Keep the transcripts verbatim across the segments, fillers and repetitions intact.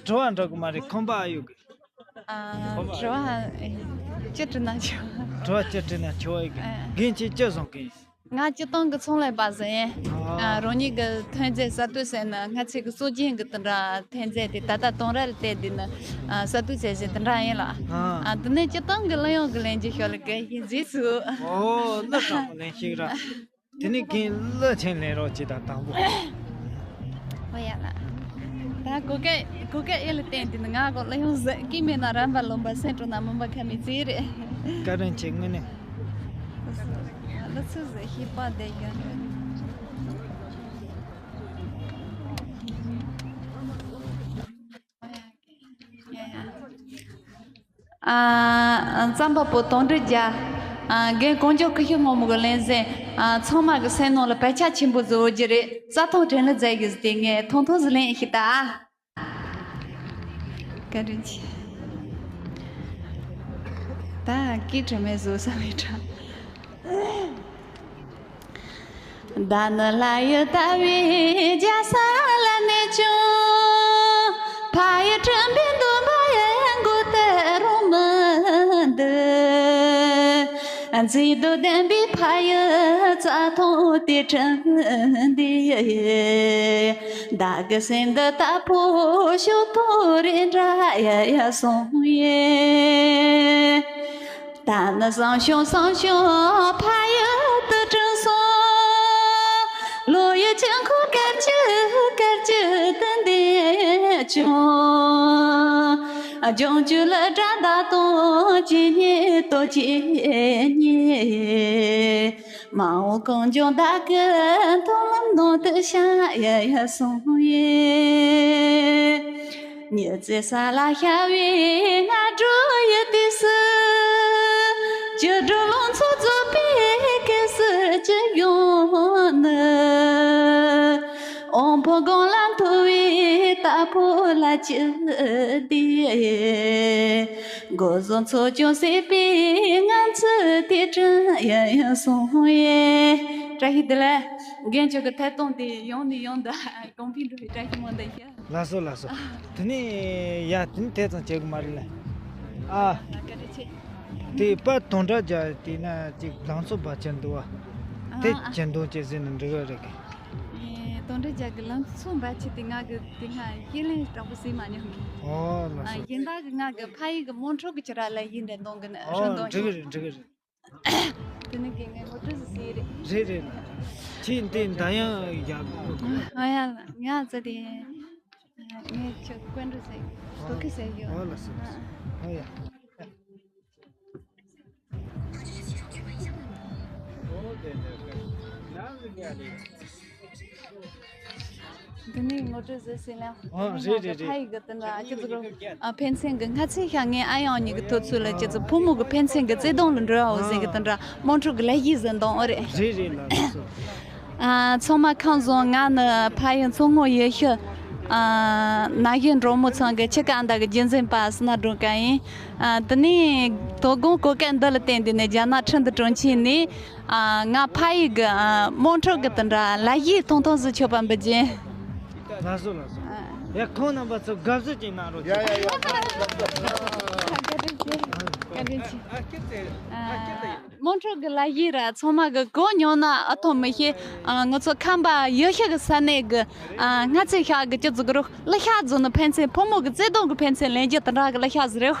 དྲི་བ་འདྲི་གི་མ་རེད། ཁང་པ་ཨ་ཡོད་གི། ཨ། དྲི་བ་ཅི་དྲི་ན་ཆོག་དྲི་བ་ཅི་དྲི་ན་ཆོག་ཨེ་གི། ཨ། རྒན་ཁྱེད་ཅི་བཟོ་གི་ཡིན། ང་སྤྱིར་བཏང་གི་ཚོང་ལས་པ་ཟིག་ཡིན། ཨ། ཨ། རང་ཉིད་ཀྱི་ཐོན་རྫས་གསར་གཏོད་ཟེར་ན་ང་ཚོས་ཀྱི་སྲོལ་རྒྱུན་གྱི་དེ་འདྲ་ཐོན་རྫས་དེ་ད་ལྟ་དེང་རབས་ལ་བལྟས་དུས་ནི། ཨ། གསར་གཏོད་བྱས་ཟིན་དེ་འདྲ་ཡིན་ལ། ཨ། ཨ། དེ་ནས་སྤྱིར་བཏང་གི་གླུ་དབྱངས་ཀྱི་ལེན་རྒྱུ་ཤོག་ལ་གལ་ཡིན་རྗེས་སུ། ཨོ། གླུ་དྲང་པོ་ལེན་ཤིག་ར། དེ་ནས་རྒན་གླུ་ཆེན་ལེན་རོགས་གྱིས་དང་དང་པོ། ཨོ་ཡ་ལ། ད་གོ་སྐབས་གོ་སྐབས་ཨེ་ལ་བརྟེན་དུས་ནི་ང་གོ་གླུ་དབྱངས་ཟིག་གིས་མེད་ན་རམ་པ་ལུང་པ་སེང་འགྲོ་ན་མུན་པ་ཁ་མི་ཚེ་རེད། བཀའ་དྲིན་ཆེ་དངོས་གནས། ལགས་སོ་ཟེར་ཤེས་པ་བསྡད་ཀྱང་། ཨ། རྩོམ་པ་པོ་དོན་གྲུབ་རྒྱལ། ཨ། རྒན་གོང་ཇོ་ཀུ་ཤུ་སྔོན་མོ་གི་ལེན་ཟིན། ཨ། ཚང་མ་གི་སེམས་ནང་ལ་བག་ཆགས་ཆེན་པོ་བཟོ་རྒྱུ་རེད། རྩ་ཐང་དྲན་ལ་མཛད་རྒྱུ་ཟིག་དེ་ངས་ཐུང་ཐུང་ཟིག་ལེན་ཤིག་ད། བཀའ་དྲིན་ཆེ། ད་སྐད་གྲགས་མེད་བཟོ་ས་མེད་དྲ། ད་ནི་ལྷ་ཡི་ལྟ་བའི་རྒྱལ་ས་ལ་གནས་ཀྱང་། ཕ་ཡི་དྲན་པའི་འདུན་པ་ཡི་མགོ་དེ་རུང་མི་འདུག་མཛེས་སྡུག་ལྡན་པའི་ཕ་ཡི་རྩྭ་ཐང་དེ་དྲན་དུས། བདག་གི་སེམས་འདི་ལྟ་བུ་ཤོག་ཐོ་རེ་འདྲ་ཡ་ཡ་སོང་ཡེ། ད་ནི་བཟང་ཞིང་བཟང་ཞིང་ཕ་ཡུལ་དུ་དྲན་སོང་། ལོ་ཡི་དཀྱིལ་འཁོར་སྐར་གྱི་སྐར་གྱི་དུ་འདས་ཀྱང་། ལྗོངས་རྒྱུ་ལ་དགྲ་ཟླ་དང་ཇི་སྙེད་དོ་ཇི་སྙེད། མ་འོངས་གངས་ལྗོངས་བདག་གི་མཐོང་ལམ་ནང་དུ་ཤར་ཡ་ཡ་སོང་ཡེ། ཉི་ཚེ་ས་ལ་ཤར་བའི་སྔ་དྲོ་ཡི་དུས་སུ། སྐྱིད་སྡུག་ལང་ཚོ་རྫོགས་པའི་སྐབས་སུ་སྐྱིད་ཡོང་ནི། དབང་པོ་སྒང་ལ་མཐོ་བའི་རྟ་ཕོ་ལ་སྐྱིད་དེ། སྒོ་ཟོག་འཚོ་སྐྱོང་སྲིད་པའི་ངང་ཚུལ་དེ་དྲན་ཡང་ཡང་སོང་ཡེ། བཀྲ་ཤིས་བདེ་ལེགས། རྒན་ཁྱོད་ཀྱི་ཐད་གཏོང་དེ་ཡང་ནས་ཡང་དུ་གོང་འཕེལ་འགྲོ་བའི་བཀྲ་ཤིས་སྨོན་འདུན་ཞུ། ལགས་སོ་ལགས་སོ། དེ་ནས་ཡ་དེ་ནས་དེ་ཙམ་བྱེད་གི་མ་རེད་ལ། ཨ། བཀའ་དྲིན་ཆེ། དེ་པ་དོན་དྲ་རྒྱ་དེ་ན་ཅིག་ལང་ཚོ་བ་ཅན་འདུག་བ། དེ་ཨ་ཨ། ཅན་དོན་ཅན་ཟེར་ན་འགྲིག་གི་རེད་གི། ཨེ། དོན་དྲ་རྒྱ་གི་ལང་ཚོ་བ་ཅན་དེ་ང་གི་དེ་སྔ་ཤེས་ལེན་དྲག་པོ་ཟིན་མ་མྱོང་གི། ཨོ་ལགས་ཨ། སོ། ཡིན་ད་གི་ང་གི་ཕ་ཡུལ་གི་མོན་ཁྲོད་གི་ཁྱེད་ར་ལ་ཡིན་འདྲ་འདོང་གི་ན་ཨོ་རོ་འདོང་འགྲིག་གི་ཤོག་རེད་འགྲིག་གི་རེད། དེ་ནི་གི་ངས་ངོ་སྤྲོད་ཟིག་ཟེར་རེད། རེད་རེད་ལ། ཁྱེད་འདི་འདྲ་ཡང་ཡག་གི། ཨ་ཡ་ལ་ང་ཙི་དེ། ངས་ཁྱོད་ཀོན་རུ་ཟེར་གོ་གི་ཟེར་ཡོད། ཨོ་ལ་ཟེར་ཨ། ཨོ་ཡ། འདི་ནི་ངོ་སྤྲོད་ཟེར་ཟིན་ལ། ཨོ་རེད་རེད་རེད། ཕ་ཡི་གི་དེ་འདྲ་ཁྱེད་ཚོ་གི་ཨ་ཕན་ཚུན་གི་སྔ་ཚེ་ཤ་ངའི་ཨ་ཡང་གཉིས་གི་ཐོ་ཚུལ་ལ་ཁྱེད་ཚོ་ཕོ་མོ་གི་ཕན་ཚུན་གི་བརྩེ་དུང་ལ་འགྲོ་བའོ་ཟེར་གི་དེ་འདྲ་མོན་ཁྲོད་གི་ལས་ཀྱི་ཟིན་དང་ཨོ་རེད། རེད་རེད་ལ་ལགས་སོ། ཨ་ཚང་མ་ཁམས་བཟང་། ང་ནི་ཕ་ཡུལ་མཚོ་སྔོན་ཡུལ་ཤུལ་ཨ་ན་གཞོན་འབྲོག་མོ་ཚང་གི་ཁྱི་ཀ་འདའ་གི་རྒྱུན་འཛིན་པ་སི་ན་སྒྲོལ་དཀར་ཡིན། ཨ་དེ་ནས་དོ་དགོང་གོ་སྐད་འདི་ལ་བརྟེན་དུས་ནས་རྒྱ་ནག་ཁྲིན་ཏུ་གྲོང་ཁྱེར་ནས། ཨ་ང་ཕ་ཡུལ་གི་ཨ་མོན་ཁྲོད་གི་དེ་འདྲ་ལ་ཡིག་ཐུང་ཐུང་ཟིག་མཆོད་པ་འབུལ་གྱིན། ལགས་སོ་ལགས་སོ། ཡ་ཁོང་རྣམ་པ་ཚོ་དགའ་བསུ་ཅིག་གནང་རོགས། ཡ་ཡ་ཡ། བཀའ་དྲིན་ཆེ། བཀའ་དྲིན་ཆེ། ཨ་མོན་ཁྲོད་གི་ལ་ཡིག་ར་ཚང་མ་གི་གོ་མྱོང་ན་ཨ་ཐོ་མི་ཤེས། ཨ་ང་ཚོ་ཁམས་པ་ཡུལ་ཤུལ་གི་ས་གནས་གི་ཨ་སྔ་ཚེ་ཤ་གི་སྤྱི་ཚོགས་རུ་གླུ་ཤ་རྫོ་ནི་ཕན་ཚུན་ཕོ་མོ་གི་བརྩེ་དུང་གི་ཕན་ཚུན་ལེན་རྒྱུ་དེ་འདྲ་གི་གླུ་ཤ་ཟིག་རེད།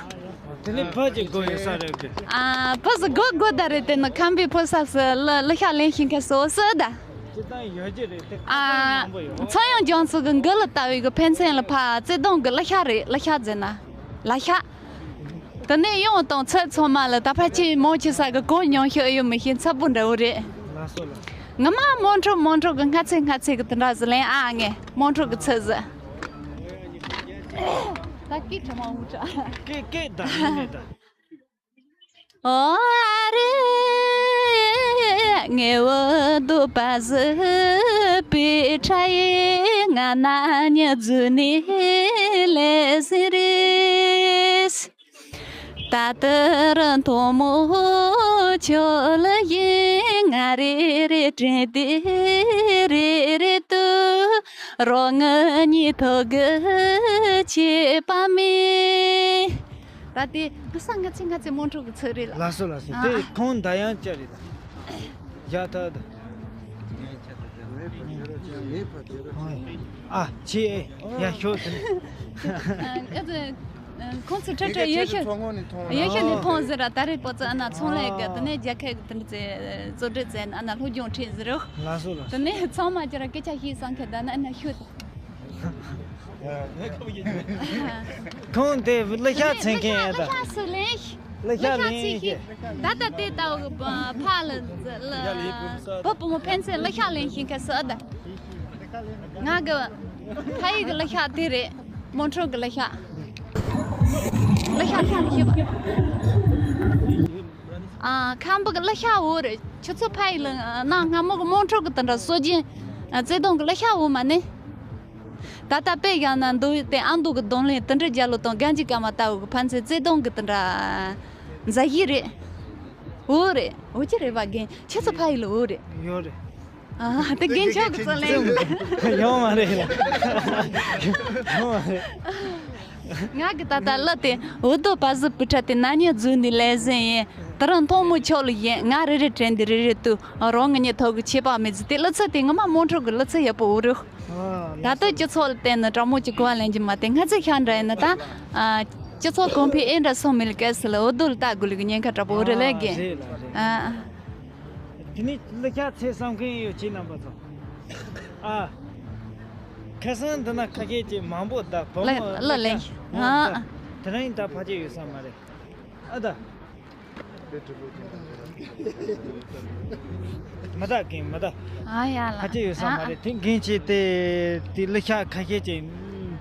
དེ་ནས་བུ་གཅིག་དགོས་ཡོད་ས་རེད་གི། ཨ་བུ་ཟིག་དགོས་དགོས་ད་རེད། དེ་ནི་ཁམས་པའི་ཕོ་གསར་སུ་གླུ་གླུ་ཤ་ལེན་ཤེས་མཁན་སུ་སུ་ད། སྤྱིར་བཏང་ཡོད་ཀྱི་རེད་དེ། ཨ་ཁ་ཚང་མང་པོ་ཡོད། ཚངས་དབྱངས་རྒྱ་མཚོ་གི་མགུར་གླུ་ལྟ་བུའི་གི་ཕན་ཚུན་ལ་ཕ་བརྩེ་དུང་གི་གླུ་ཤ་རེད། གླུ་ཤ་ཟེར་ན་གླུ་ཤ། དེ་ནས་ཡོང་དང་ཚོད་ཚང་མ་ལ་ད་ཕ་ཆེ་མོ་ཆེ་ས་གི་གོ་མྱོང་ཤོས་ཡོད་མི་ཤེས་འཚབ་པོ་འདྲ་བོ་རེད། ལགས་སོ་ལགས། ངི་མ་མོན་ཁྲོད་མོན་ཁྲོད་གི་སྔ་ཚེ་སྔ་ཚེ་གི་དེ་འདྲ་ཟིག་ལེན་ཨ་ངས་མོན་ཁྲོད་གི་ཚུལ་ཟིག་ད་སྐད་གྲགས་མ་འུ་དྲ། སྐད་སྐད་ད་ནི་མེད་ད། ཨོ་ཨ་རེ། ངའི་འུ་སྡུག་པ་ཟིག་པའི་ཁྲ་ཡི་ང་ན་ཉི་རྫུ་ནི་ལེ་ཟིན་རེས། ད་ལྟ་རུ་མཐོང་མོ་ཁྱོད་ལ་ཡིན་ང་རེ་རེ་དྲན་དེ་རེ་རེ་དུ། རོགས་ངའི་ཉིད་ཐོག་གི་ཆད་པ་མེད། ད་དེ་ང་ས་ང་ཚེ་ང་ཚེ་མོན་ཁྲོད་ཀྱི་ཚིག་རེད་ལ། ལགས་སོ་ལགས་སོ། ཨ། དེ་ཁོང་མདའ་ཡང་བཅའ་རེད་ལ། ཡ་ད་ད། ཨ་ཆེ་ཡ་ཤོག་དེ། ཨ་ཨ་ཙི། ཁོང་ཚོ་ཁྲ་ཁྲ་ཡོད་ཤོད། ཡོད་ཤོད་ནས་མཐོང་ཟེར་ར། ད་རེས་པོ་ཙི་ཨ་ན་ཚོང་ལས་གི་དེ་ནས་རྒྱལ་ཁབ་གི་དེ་འདྲ་ཙེ་གཙོ་སྒྲིག་ཙེ་ཨ་ན་སློབ་སྦྱོང་ཁྲིད་ཟེར་རོ། ལགས་སོ་ལགས་སོ། དེ་ནས་ཚང་མ་ཅི་ར་སྐད་ཆ་ཤེས་སང་ཁེ་ད་ན་ཨ་ན་ཤོད། ཁོང་དེ་གླུ་ཤགས་འཚོལ་མཁན་ཡིན་ད། གླུ་ཤགས་སུ་ལེན། གླུ་ཤགས་ལེན་ཤེས། ད་ལྟ་དེ་ལྟ་བུ་ཕ་ལ་བུ་བུ་མོ་ཕན་ཚུན་གླུ་ཤགས་ལེན་ཤེས་མཁན་སུ་ཨ་ད། ང་གི་ཕ་ཡུལ་གྱི་གླུ་ཤགས་དེ་རེད། མོན་ཁྲོད་ཀྱི་གླུ་ཤགས། གླུ་ཤགས་ཤགས་ཤེས་པ། ཨ་ཁམས་པ་གི་གླུ་ཤགས་འོ་རེད། ཁྱོད་ཚོ་ཕ་ཡུལ་ན་སྔ་མོ་གི་མོན་ཁྲོད་གི་དེ་འདྲ་སྲོལ་རྒྱུན་བརྩེ་དུང་གི་གླུ་ཤགས་འོ་མ་ནི། ད་ལྟ་དཔེ་བཞག་ན་མདོ་དབུས་དེ་ཨ་མདོ་གི་རྡུང་ལེན་དུད་འགྲོ་རྒྱལ་ལོ་དང་སྒང་གཅིག་ཀརྨ་ལྟ་བུ་གི་ཕན་ཚུན་བརྩེ་དུང་གི་དེ་འདྲ་མཛའ་བཤེས་རེད། འོ་རེད། འོ་ཅི་རེད་བ་རྒན། ཁྱེད་ཚོ་ཕ་ཡུལ་ལ་འོ་རེད། ཡོད་རེད། ཨ་དེ་རྒན་ཁྱོད་ཀྱི་རྩོད་ལེན། ཡོད་མ་རེད་ལ། ཡོད་མ་རེད། ང་གི་ད་ལྟ་གླུ་དེ་འུ་དུ་བ་ཟི་པུ་ཁྲ་དེ་ན་ཉི་རྫུན་ནི་ལས་ཟིན་ཡིན། དེ་རིང་མཐོང་མོ་ཆོག་ལ་ཡིན། ང་རེ་རེ་དྲན་དེ་རེ་རེ་དུ་རང་ངི་ཉི་ཐོག་གི་ཆད་པ་མི་ཟི་དེ་གླུ་ཚིག་དེ་ངོ་མ་མོན་ཁྲོད་གི་གླུ་ཚིག་ཡག་པོ་འོ་རེད། ད་ལྟ་སྤྱི་ཚོགས་ལ་བལྟས་ན་དྲང་མོ་ཅིག་གོ་བ་ལེན་གྱི་མ་བལྟས། ང་ཚོ་ཤ་འདྲ་ཡིན་ན་ད། ཨ། སྤྱི་ཚོགས་གོང་འཕེལ་ཨེ་འདྲ་སོང་མེད་ལ་སྐད་སི་ལ་འུ་དུ་ལ་ལྟ་དགོས་ལ་གི་ཉེན་ཁ་དྲག་པོ་འོ་རེད་ལ་གི། ཨ། དེ་ནས་གླུ་ཤགས་འཚོལ་བསམ་མཁན་ཡོད་ཅེས་རྣམ་པ་ཚོ། ཨ། ཁ་སང་འདི་ན་ཁ་ཤས་ཀྱིས་མང་པོ་ད་བུ་མོ་གླུ་ལེན། ཨ། དེ་རིང་ད་ཕལ་ཆེར་ཡོད་ས་མ་རེད། ཨ་ད། མི་ད་རྒན་མི་ད། ཨ་ཡ་ལ། ཕལ་ཆེར་ཡོད་ས་མ་རེད། དེ་རྒན་བྱས་ཏེ་དེ་གླུ་ཤགས་ཁ་ཤས་ཀྱིས་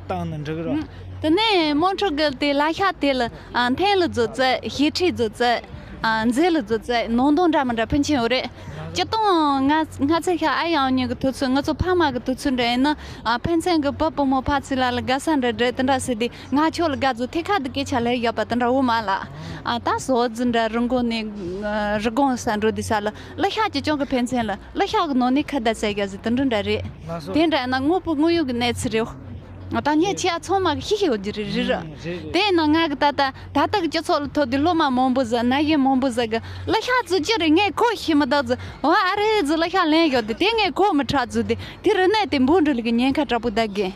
བཏང་ན་འགྲིག་རོགས། དེ་ནས་མོན་ཁྲོད་གི་དེ་གླུ་ཤགས་དེ་ལ་འཐེན་ལ་མཛོད་རྩེ། ཞེ་ཁྲིད་མཛོད་རྩེ། མཛེས་ལ་མཛོད་རྩེ། ནང་དོན་འདྲ་མི་འདྲ་ཕན་ཆེན་ཡོད་རེད། སྤྱིར་བཏང་ང་ང་ཚོ་ཤ་ཨ་ཡང་ཉིད་ཀྱི་དུས་ཚོད། ང་ཚོ་ཕ་མ་གི་དུས་ཚོད་འདྲ་ཡིན་ན། ཨ། ཕན་ཚུན་གྱི་བུ་བུ་མོ་ཕ་ཚུ་ལ་ལ་དགའ་ས་འདྲ་འདྲ་དེ་འདྲ་ཟེར་ཏེ། ང་ཁྱོད་ལ་དགའ་ཚོ་ཐད་ཀར་དུ་སྐད་ཆ་ལས་ཡོད་པ་དེ་འདྲ་འོ་མ་ལ། ཨ། ད་སོ་ཙི་འདྲ་རི་མགོ་ནས་རི་སྒང་ས་འགྲོ་དུས་ས་ལ་གླུ་ཤགས་ཀྱི་ཅུང་གི་ཕན་ཚུན་ལ་གླུ་ཤགས་ཀྱི་ནང་ནས་ཁ་བརྡ་བྱེད་ཡ་ཟེར་དེ་འདྲ་འདྲ་རེད། ལགས་སོ། དེ་འདྲ་ཡིན་ན་དངོས་པོ་དངོས་ཡོད་ཀྱི་གནས་ཚུལ་རེད། ད་ངས་ཆེ་ཡ་ཚང་མ་གི་ཤེས་ཤེས་ཡོད་ཀྱི་རེད། རེད་ར། ཨང་། རེད་རེད། དེ་ཡིན་ན་ང་གི་ད་ལྟ་ད་ལྟ་གི་སྤྱི་ཚོགས་ལ་ཐོབ་དུས་སློབ་མ་མང་པོ་ཟིག་ན་གཞོན་མང་པོ་ཟིག་གི་གླུ་ཤགས་ཚུ་ཅི་རེད་ངས་གོ་ཤེས་མི་འདུག་ཟེར། འོ་ཨ་རེ་ཟེར་གླུ་ཤགས་ལེན་ཡོད་དེ། དེ་ངས་གོ་མི་ཁྲ་ཟེར་དེ། དེ་རིག་གནས་དེ་འབུ་འགྲོ་ལི་གི་ཉེན་ཁ་དྲག་པོ་ད་གི།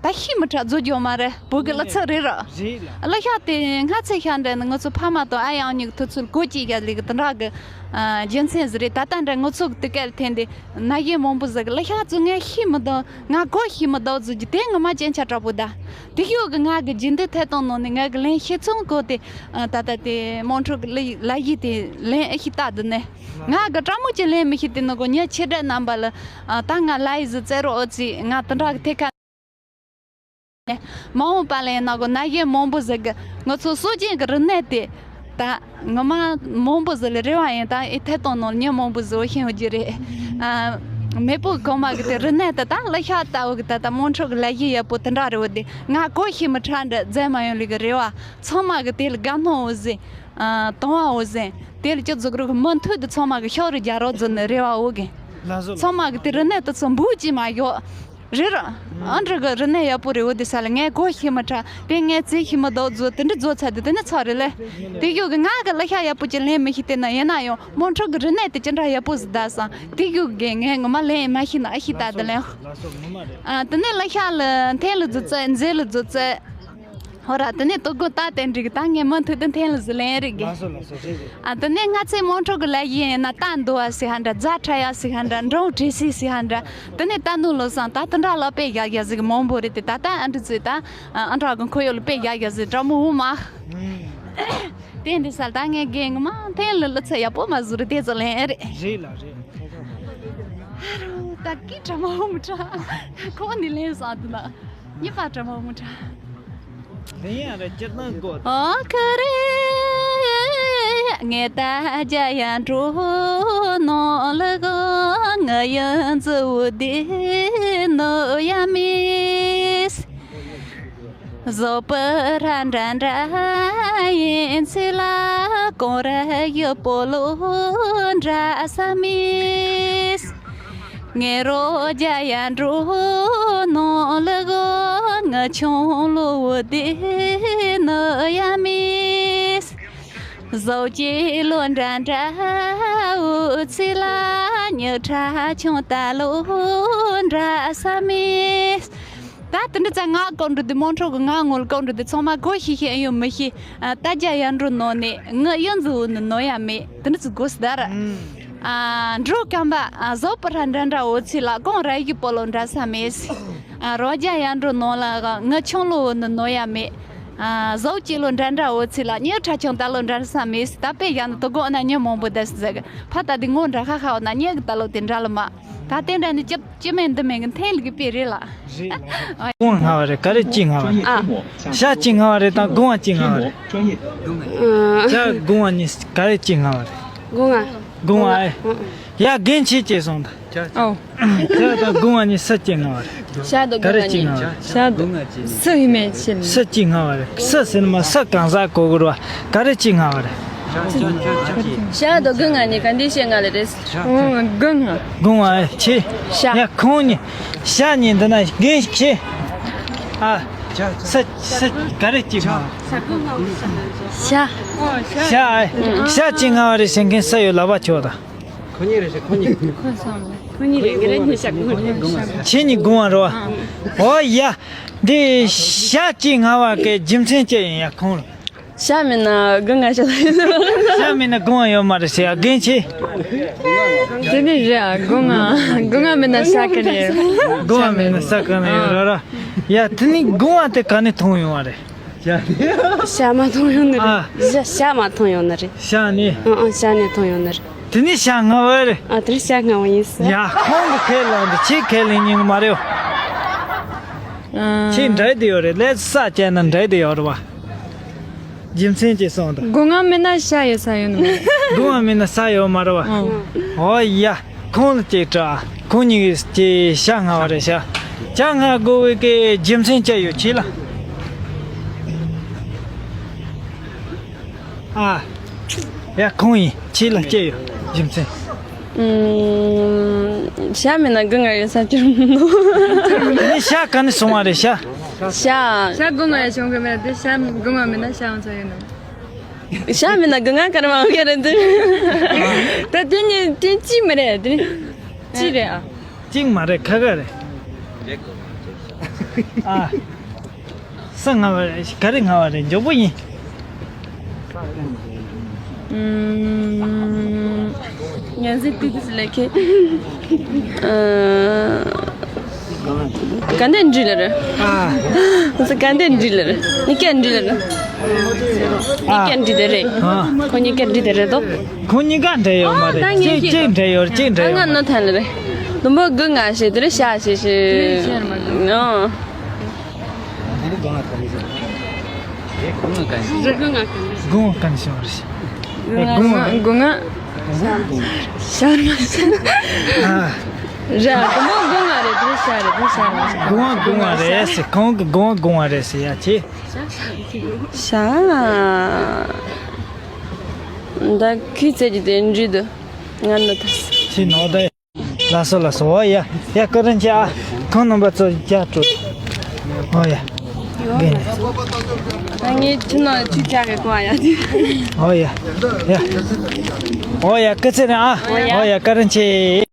ད་ཤེས་མི་ཁྲ་ཟེར་རྒྱུ་མ་རེད། བོད་གི་གླུ་ཚིག་རེད་ར། རེད་ལ། གླུ་ཤགས་དེ་ང་ཚོ་ཤ་འདྲ་ནི་ང་ཚོ་ཕ་མ་དང་ཨ་ཡང་གཉིས་ཀྱི་དུས་ཚོད་གོ་ཅི་ཡ་ལི་གི་དེ་འདྲ་གི། ཨ། རྒྱུ་མཚན་ཟིག་རེད། ད་ལྟ་འདྲ་ང་ཚོ་གི་དུས་སྐབས་ལ་ཐོན་དེ་ན་གཞོན་མང་པོ་ཟིག་གི་གླུ་ཤགས་ཚུ་ངས་ཤེས་མི་འདུག་ང་གོ་ཤེས་མི་འདུག་ཟེར་རྒྱུ་དེ་ངོ་མ་སྐྱོན་ཆ་དྲག་པོ་ད། དེ་ཡོད་གི་ང་གི་རྒྱུན་དུ་ཐད་གཏོང་ནང་ནས་ང་གི་ལན་ཤེས་ཚོང་གོ་དེ། ཨ། ད་ལྟ་དེ་མོན་ཁྲོད་གི་གླུ་གླུ་གཞས་དེ་ལན་ཨེ་ཤེས་ད་དུ་ནས། ང་གི་དྲང་མོ་ཅིག་ལན་མི་ཤེས་དེ་ནི་གོ་ཉེ་ཆེ་དྲག་རྣམ་པ་ལ། ཨ། ད་ང་གླུ་གཞས་ཟིག་བཙལ་རོགས་ཨོ་ཙི་ང་དེ་འདྲ་གི་ཐད་ཀ་ནས་མ་འོངས་པ་ལ་ཡིན་ན་གོ་ན་གཞོན་མང་པོ་ཟིག་གི་ང་ཚོ་སྲོལ་རྒྱུན་གི་རིག་གནས་དེ་ད་ངོ་མ་མང་པོ་ཟིག་ལ་རེ་བ་ཡིན། ད་ཨེ་ཐད་གཏོང་ནང་ཉེ་མང་པོ་ཟིག་འོ་ཤེས་འོ་རྒྱུ་རེད། ཨ། མེས་པོ་གོང་མ་གི་དེ་རིག་གནས་དེ་ད་གླུ་ཤགས་ལྟ་བུ་གི་ད་ལྟ་མོན་ཁྲོད་གི་གླུ་གཞས་ཡག་པོ་དེ་འདྲ་རེད་འོ་དེ། ང་གོ་ཤེས་མི་ཁྲ་འདྲ་མཛད་མ་ཡོང་ལི་གི་རེ་བ། ཚང་མ་གི་དེ་ལ་དགའ་སྣང་འོ་ཟེར། ཨ། དང་བ་འོ་ཟེར། དེ་ལ་ཅི་ཟེར་དགོས་རེད། མུ་མཐུད་དུ་ཚང་མ་གི་ཤོག་རི་རྒྱག་རོགས་ཟེར་ནས་རེ་བ་འོ་གི། ལགས་སོ། ཚང་མ་གི་དེ་རིག་གནས་དེ་ཚོ་འབུ་ཅི་མ་ཡོད། རེད་ར། ཨ་འདྲ་གི་རིག་གནས་ཡག་པོ་རེད་འོ་དེ་ས་ལ་ངས་གོ་ཤེས་མི་ཁྲ་དེ་ངས་བཙལ་ཤེས་མི་འདུག་ཟེར་དེ་འདྲ་ཟེར་ཚར་དུས་དེ་ནི་ཚར་རེད་ལེ། དེ་ཡོད་གི་ང་གི་གླུ་ཤགས་ཡག་པོ་ཅིག་ལེན་མི་ཤེས། དེ་ན་ཡིན་ན་ཡང་མོན་ཁྲོད་གི་རིག་གནས་དེ་ཅི་འདྲ་ཡག་པོ་ཟིག་ད་སང་དེ་ཡོད་གི་ངས་ངོ་མ་ལེན་མ་ཤེས་ན་ཨ་ཤེས་ད་དེ་ལེན། ལགས་སོ། ངོ་མ་རེད། ཨ། དེ་ནས་གླུ་ཤགས་ལ་འཐེན་ལ་མཛོད་རྩེ། མཛེས་ལ་མཛོད་རྩེ། ཧོ་ར། དེ་ནས་དོ་དགོང་ད་དེ་འགྲིག་ད་ངས་མུ་མཐུད་དུ་འཐེན་ལ་ཟི་ལེན་རིག་གི། ལགས་སོ་ལགས་སོ། རེད་རེད། ཨ། དེ་ནས་ང་ཚོའི་མོན་ཁྲོད་ཀྱི་གླུ་གཞས་ཡིན་ན་རྟ་འདུལ་བ་ཟེར་ཧ་འདྲ། རྫ་འཕྲོག་ཡ་ཟེར་ཧ་འདྲ། འབྲོང་བྲོས་སྲིད་ཟེར་ཧ་འདྲ། དེ་ནས་རྟ་ནོར་ལོ་བཟང་ད་དེ་འདྲ་ལ་དཔེ་བཞག་ཡ་ཟིག་མང་པོ་རེད་དེ། ད་ལྟ་ཨ་འདྲ་ཟིག་ད་ཨ་འདྲ་གི་ཁོ་ཡོད་ལ་དཔེ་བཞག་ཡ་ཟིག་འདྲ་མོ་འོ་མ། དེ་འདི་ས་ད་ངས་རྒན་ངི་མ་འཐེན་ལ་གླུ་ཚིག་ཡག་པོ་མ་ཟུར་དེ་ཚོ་ལེན་རེད། རེད་ལ་རེད། ཧ་རོ། ད་ཀི་དྲ་མ་འོ་མི་དྲ་ཁོ་ནི་ལེན་ས་དུ་ན། གཉིས་པ་དྲ་མ་འོ་མི་དྲ། ལེན་ཡ་ར་སྤྱིར་བཏང་གོ། ཨོ་ཁ་རེ། ངས་ད་རྒྱ་ཡན་འགྲོ་ནོ་ལ་གོ། ང་ཡན་ཙི་འུ་དེ་ནོ་ཡ་མིས། བཟོ་པ་ར་འདྲ་འདྲ་ཡིན་ཚེ་ལ། གོང་ར་ཡོད་པོ་ལོ་འདྲ་ས་མིས། ངའི་རོ་རྒྱ་ཡར་འགྲོ་ནོ་ལ་གོ། ང་ཆུང་ལོ་བོ་དེ་ནི་ཡ་མེད། བཟོ་སྐྱེས་ལོ་འདྲ་འདྲ་འུ་ཚི་ལ། ཉི་ཁྲ་ཆུང་ད་ལོ་འདྲ་ས་མེད། ད་དེ་འདྲ་ཙང་ང་ཀོང་འགྲོ་དེ་མོན་ཁྲོ་གི་ང་ངོ་ལ་ཀོང་འགྲོ་དེ་ཚང་མ་གོ་ཤེས་ཤེས་ཡོད་མི་ཤེས། ད་རྒྱ་ཡར་འགྲོ་ནོ་ནས་ངི་གཡུ་མཛེས་བོ་ནི་ནོ་ཡ་མེད། དེ་འདྲ་ཚོ་གོ་སི་ད་ར། ཨ། འགྲོ་སྐམ་པ། ཨ། བཟོ་པ་ཧྲ་འདྲ་འདྲ་འོ་ཚི་ལ་ཀོང་ར་ཡི་པོ་ལོ་འདྲ་ས་མེད། ཨ། རོ་རྒྱ་ཡར་འགྲོ་ནོ་ལ་ང་ཆུང་ལོ་བོ་ནི་ནོ་ཡ་མེད། ཨ། བཟོ་སྐྱེས་ལོ་འདྲ་འདྲ་འོ་ཚི་ལ་ཉི་ཁྲ་ཆུང་ད་ལོ་འདྲ་ས་མེད། ད་པེ་ཡ་ནི་དོ་གོ་ན་ཉི་མང་པོ་ད་སི་ཟ་གི་ཕ་ད་དེ་ངོ་འདྲ་ཁ་ཁ་བ་ན་ཉི་གི་ད་ལོ་དེ་འདྲ་ལ་མ། ད་དེ་འདྲ་ནི་ཅི་ཅི་མེད་འདི་མེད་གི་འཐེན་ལི་གི་པེ་རེད་ལ། རེད་ལ། སྒོང་ང་བ་རེད། ག་རེ་གཅིག་ང་བ་རེད། ཨ། ཤ་གཅིག་ང་བ་རེད་དང་སྒོང་བ་གཅིག་ང་བ་རེད། ཨ། ཤ་སྒོང་བ་གཉིས་ག་རེ་གཅིག་ང་བ་རེད། སྒོང་ང་། སྒོང་བ་ཨེ། ཡ་རྒན་ཁྱེད་ཅེས་སོང་ད། ཨོ། ཤ་དང་སྒོང་བ་གཉིས་སུ་གཅིག་ང་བ་རེད། ཤ་དང་ག་རེ་སྒོང་བ་གཅིག་ང་བ་རེད། ཤ་དང་སུ་ཡིན་མེད་ཕྱིན། སུ་གཅིག་ང་བ་རེད། སུ་ཟེར་ན་མ་སུ་གང་ཟག་གོ་དགོས་རེད་བ། ག་རེ་གཅིག་ང་བ་རེད། ཤ་དང་སྒོང་ང་གཉིས་ག་འདི་བཤད་ང་ལ་རེད། ཨོ། སྒོང་ང་། སྒོང་བ་ཨེ་ཁྱེད། ཤ། ཡ་ཁོང་གཉིས། ཤ་གཉིས་འདི་ན་རྒན་ཁྱེད། ཨ། སུ་སུ་ག་རེ་གཅིག་ང་བ། ཤ། ཤ་ཨེ། ཤ་གཅིག་ང་བ་རེད་ཟེར་མཁན་སུ་ཡོད་ལབ་པ་ཁྱོད་ད། ཁོ་གཉིས་རེད་ཤག་ཁོ་གཉིས། ཁོ་སོང་། ཁོ་གཉིས་རེད། ངེད་རང་གཉིས་ཤག་ཁོ་གཉིས། ཁྱེད་གཉིས་སྒོང་བ་རེད་བ། ཨོ་ཡ། འདི་ཤ་གཅིག་ང་བ་གི་རྒྱུ་མཚན་ཅི་ཡིན་ཡ་ཁོང་ལ། ཤ་མིན་ན་སྒོང་ང་ཤ་ཡིན། ཤ་མིན་ན་སྒོང་བ་ཡོད་མ་རེད་ཟེར་ཡ་རྒན་ཁྱེད། དེ་ནི་རེད་ཨ། སྒོང་ང་། སྒོང་ང་མིན་ན་ཤ་ག་ནས་ཡོད། སྒོང་བ་མིན་ན་ཤ་ག་ནས་ཡོད་ར་ར། ཡ་དེ་ནི་སྒོང་བ་དེ་ག་ནས་མཐོང་ཡོང་བ་རེད། ཤ་མ་མཐོང་ཡོང་ནི་རེད། ཨ། ཤ་ཤ་མ་མཐོང་ཡོང་ནི་རེད། ཤ་ནི། ཨ་ཨ་ཤ་ནི་མཐོང་ཡོང་ནི་རེད། དེ་ནི་ཤ་ང་བ་རེད། ཨ་དེ་ནི་ཤ་ང་བ་ཡིན་ས། ཡ་ཁོང་གི་ཁས་ལེན་འདི་ཁྱེད་ཁས་ལེན་ཉིན་མ་རེད། ཨ། ཁྱེད་འདྲ་དེ་ཡོད་རེད། ལས་ས་བཅད་ན་འདྲ་དེ་ཡོད་རེད་བ། རྒྱུ་མཚན་ཅི་སོང་ད། སྒོ་ང་མེད་ན་ཤ་ཡོད་ས་ཡོད་ནི་མ་རེད། སྒོ་ང་མེད་ན་ས་ཡོད་མ་རེད་བ། ཨ། ཨོ་ཡ། ཁོང་ལ་ཅིག་དྲི་ཨ། ཁོང་གཉིས་ཀྱིས་ཅིག་ཤ་ང་བ་རེད་ཤག་ཤ་ང་དགོས་པའི་གི་རྒྱུ་མཚན་ཅི་ཡོད་ཁྱེད་ལ། ཨ། ཡ་ཁོང་ཡིན། ཁྱེད་ལ་ཅི་ཡོད་རྒྱུ་མཚན། ཨུམ། ཤ་མེད་ན་སྒོ་ང་ཡོད་ས་ཅི་རུང་། ནི་ཤ་ག་ནས་སོང་བ་རེད་ཤག་ཤ། ཤ་སྒོ་ང་ཡ་བྱུང་གི་མེད་དེ་ཤ་སྒོ་ང་མེད་ན་ཤ་འོང་ས་ཡོད་ནམ། ཤ་མིན་ན་སྒོ་ང་ག་རེ་མ་འོང་ཡ་རེད་འདི། ད་དེ་ནི་དེ་གཅིག་མ་རེད་དེ། གཅིག་རེད་ཨ། གཅིག་མ་རེད་ཁ་ཁ་རེད། ཨ། ས་ང་བ་རེད་ག་རེ་ང་བ་རེད་མགྱོགས་པོ་ཡིན། ངན་ཟིག་ཏུ་ཏུ་ལེ་ཁེ། ག་འདྲ་འདྲི་ལེ་རེད། ཨ། ཟེར་ག་འདྲ་འདྲི་ལེ་རེད། ནི་ཀན་འདྲི་ལེ་རེད། ནི་ཀན་འདྲི་དེ་རེད། ཨ། ཁོ་གཉིས་ཀན་འདྲི་དེ་རེད་དོ། ཁོ་གཉིས་ཀ་འདྲ་ཡོད་མ་རེད། ཨ་ད་ངས་གཅིག་གཅིག་འདྲ་ཡོད་གཅིག་འདྲ་ཨ་ཡོད་ང་མ་ནོ་རེད། ཐན་ལེ་རེད། དུམ་བུ་དགུ་ང་ཞེས་དེ་རེད་ཤ་ཞེས་ཞེས། ཨ། སྒོ་ང་གང་ཞིག་རེད། སྒོ་ང་གང་ཞིག་རེད། སྒོ་ང་། སྒོ་ང་། ཤ་མ་ཤ། ཨ། ར་དེ་མོ་སྒོ་ང་རེད་དེ་ཤ་རེད་དེ་ཤ་རེད། སྒོ་ང་སྒོ་ང་རེད་ཟེར་ཁོང་གི་སྒོ་ང་སྒོ་ང་རེད་ཟེར་ཡ་ཆེ། ཤ། ད་ཁི་ཚེ་གི་དེ་འདྲི་དུ་ང་ནི་ད། ཆེ་ནོ་ད། ལགས་སོ་ལགས་སོ། འོ་ཡ། ཡ་ཀ་རན་ཆེ་ཨ། ཁོང་རྣམ་པ་ཚོ་རྒྱ་སྤྲོད། འོ་ཡ། རྒན། ངས་ཁྱིམ་ནང་ཆུ་ཆག་གི་གོ་ཡ་དེ། འོ་ཡ། ཡ། འོ་ཡ་ཀི་ཚེ་རིང་ཨ། འོ་ཡ། འོ་ཡ་ཀ་རན་ཆེ།